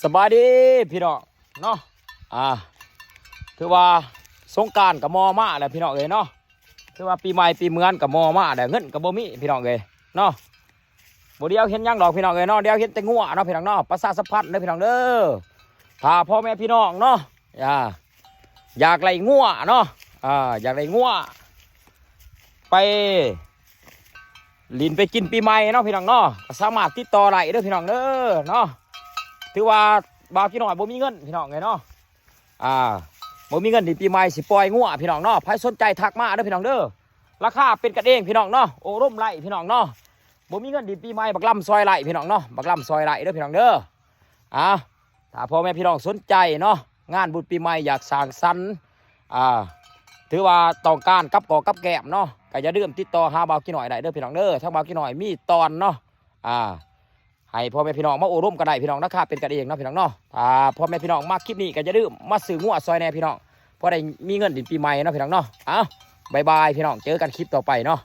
ສະບາຍດີພີ່ນ້ອງເນາະ ອ່າ ຖືວ່າສົງການກໍມໍ່ມາແລ້ວພີ່ນ້ອງເອີຍເນາະ ຖືວ່າປີໃໝ່ປີເມືອນກໍມໍ່ມາແລ້ວ ເງິນກໍບໍ່ມີພີ່ນ້ອງເອີຍເນາະ ບໍ່ດຽວເຫັນຫຍັງດອກພີ່ນ້ອງເອີຍເນາະ ດຽວເຫັນແຕ່ງົວເນາະພີ່ນ້ອງເນາະ ປະຊາສຳພັນເດີພີ່ນ້ອງເດີ ຖ້າພໍ່ແມ່ພີ່ນ້ອງເນາະ ອ່າ ຢາກໄດ້ງົວເນາະ ອ່າ ຢາກໄດ້ງົວ ໄປຫຼິ້ນໄປກິນປີໃໝ່ເນາະພີ່ນ້ອງເນາະ ກໍສາມາດຕິດຕໍ່ໄດ້ເດີພີ່ນ້ອງເດີເນາະ ຖືວ່າບ່າວກີນ້ອຍບໍ່ມີເງິນພີ່ນ້ອງເອີຍເນາະ ອ່າ ບໍ່ມີເງິນຫຼິ້ນປີໃໝ່ ຊິປ່ອຍງົວພີ່ນ້ອງເນາະ ໃຜສົນໃຈທັກມາເດີພີ່ນ້ອງເດີ ລາຄາເປັນກັນເອງພີ່ນ້ອງເນາະ ໂອ້ລົມໄດ້ພີ່ນ້ອງເນາະ ບໍ່ມີເງິນຫຼິ້ນປີໃໝ່ ບັກລຳຊ່ອຍໄດ້ພີ່ນ້ອງເນາະ ບັກລຳຊ່ອຍໄດ້ເດີພີ່ນ້ອງເດີ ອ່າ ຖ້າພໍ່ແມ່ພີ່ນ້ອງສົນໃຈເນາະ ງານບຸນປີໃໝ່ຢາກສ້າງສັນ ອ່າ ຖືວ່າຕ້ອງການກັບກອກກັບແກ້ມເນາະ ກໍຢ່າລືມຕິດຕໍ່ຫາບ່າວກີນ້ອຍໄດ້ເດີພີ່ນ້ອງເດີ ທາງບ່າວກີນ້ອຍມີຕອນເນາະ ອ່າ ໃຫ້ພໍ່ແມ່ພີ່ນ້ອງມາໂອ້ລົມກັນໄດ້ພີ່ນ້ອງ ລາຄາເປັນກັນເອງເນາະພີ່ນ້ອງເນາະ ຖ້າພໍ່ແມ່ພີ່ນ້ອງມັກຄລິບນີ້ກໍຢ່າລືມມາຊື້ງົວຊ່ອຍແດ່ພີ່ນ້ອງ ພໍໄດ້ມີເງິນຫຼິ້ນປີໃໝ່ເນາະພີ່ນ້ອງເນາະ ເອົ້າ ບາຍບາຍພີ່ນ້ອງ ເຈີກັນຄລິບຕໍ່ໄປເນາະ.